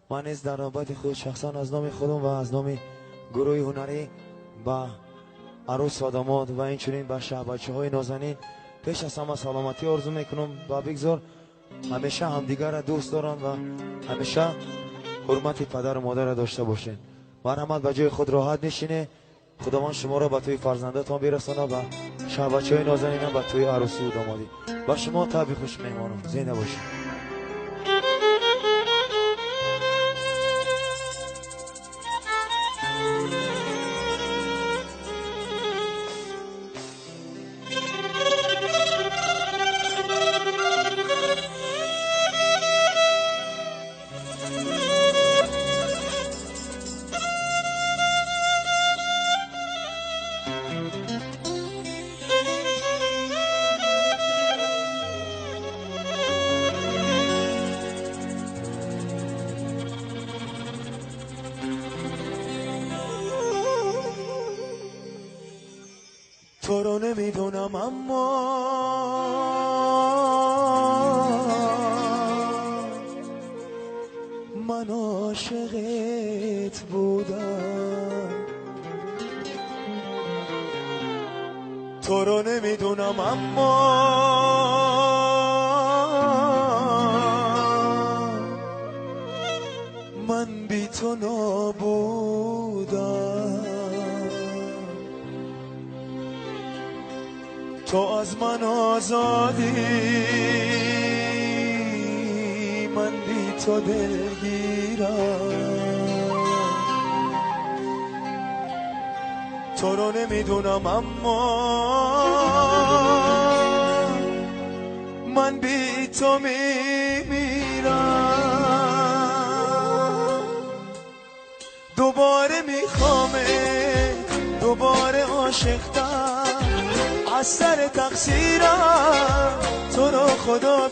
Ман низ дар навбати худ шахсан аз номи худам ва аз номи гурӯҳи ҳунарӣ ба арӯс ва домод ва инчунин ба шаҳбачаҳои нозанин пеш аз ҳама саломатӣ орзу мекунам ва бигзор ҳамеша ҳамдигарро дӯст доранд ва ҳамеша ҳурмати падару модарро дошта бошед. Марҳамат, ба ҷои худ роҳат нишинед. Худованд шуморо ба тӯи фарзандатон бирасонад ва шаҳбачаҳои нозанинам ба тӯи арӯсӣ домодӣ. Ба шумо табъи хуш, меҳмонон, зинда бошед. تو رو نمیدونم اما من عاشقت بودم. تو رو نمیدونم اما من بی تو نابودم. تو از من آزادی، من بی تو دلگیرم. تو رو نمیدونم اما من بی تو میمیرم. دوباره میخوامت، دوباره عاشقتم، از سر تقصیرم تو رو خدا